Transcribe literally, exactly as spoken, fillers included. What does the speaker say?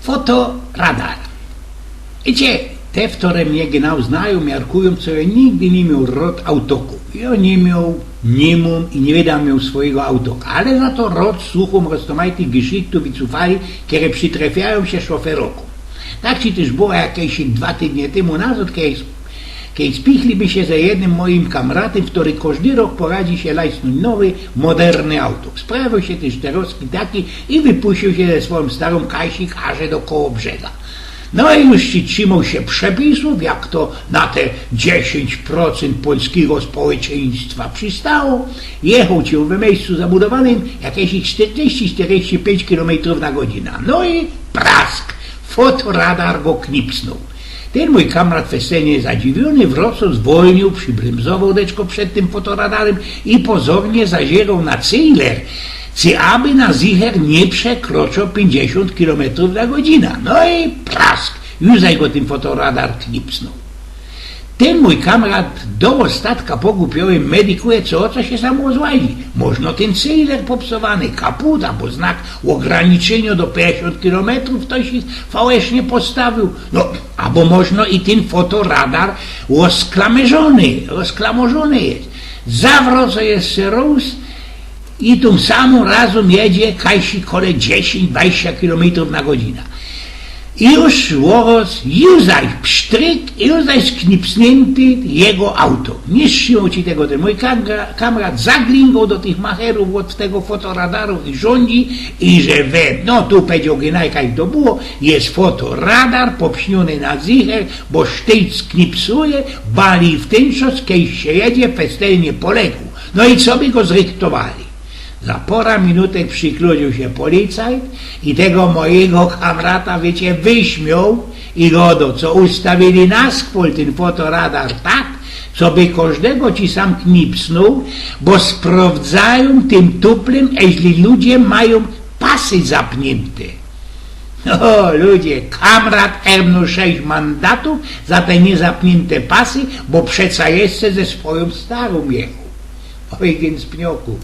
Fotoradar. Wiycie, te, wtore mie genau znajōm, miarkujōm, co jŏ nigdy niy mioł rŏd autokōw. Jŏ niy mioł, niy mōm i niy byda mioł swojigo autoka. Ale za to rŏd suchōm roztōmajtych geszichtōw i cufali, kere przitrefiajōm sie szoferokōm. Tak ci tyż było jakeś dwa tydnie tymu nazŏd, kej, kej spichli my sie ze jednym mojim kamratym, kery kożdy rok poradzi sie lajsnōńć nowy, moderny auto. Sprawiōł sie tyż terŏzki taki i wypuściōł sie ze swojōm starōm kajsik aże do Kołobrzega. No i już ci trzimoł sie przepisōw, jak to na te dziesiyńć procynt polskigo społeczyństwa przistało. Jechoł ci we miyjscu zabudowanym jakeś sztyrdziści, sztyrdziści piyńć kilometrōw na godzina. No i prask! Fotoradar go knipsnōł. Tyn mōj kamrat festynnie zadziwiōny, wrocōł, zwolniōł, przibrymzowoł deczko przed tym fotoradarym i pozornie zaziyroł na cyjler, czy aby na zicher niy przekrocziōł piyńćdziesiōnt kilometrōw na godzina. No i prask! Już zaś go tyn fotoradar knipsnōł. Tyn mōj kamrat do ôstatka pogupioły medykuje, co, co sie samo złazi. Możno tyn cyjler popsowany, kaput abo znak ôgraniczenio do piyńćdziesiōnt kilometrōw ftoś fałesznie postawiōł. No, abo możno i tyn fotoradar ôsklamerzōny, ôsklamorzōny je. Zawrŏcŏ jeszcze rŏz i tōm samōm razōm jedzie kajsik kole dziesiyńć, dwadzieścia kilometrōw na godzina. I już ôroz, już zaś psztryk, i już zaś sknipsniynty jego auto. Niy strzimoł ci tego tyn mōj kamra-, kamrat, zaglingoł do tych macherōw ôd tego fotoradaru i rzōndzi, i że we, no tu powiedzioł gynajka, jak to było, je fotoradar popsniōny na zicher, bo sztyjt sknipsuje, bali w tyn czŏs, kej sie jedzie festynnie po leku. No i co by go zrychtowali? Za pora minutek przikludziōł sie policajt i tego mojigo kamrata, wiycie, wyśmioł i godo, co ustawili na skwol tyn fotoradar tak, co by kożdego ci sam knipsnōł, bo sprowdzajōm tym tuplym, eźli ludzie majōm pasy zapniynte. No, ludzie, kamrat ernōł sześć mandatōw za te niyzapniynte pasy, bo przeca jeszcze ze swojōm starōm jechoł. Oj, gyn z pniokōw.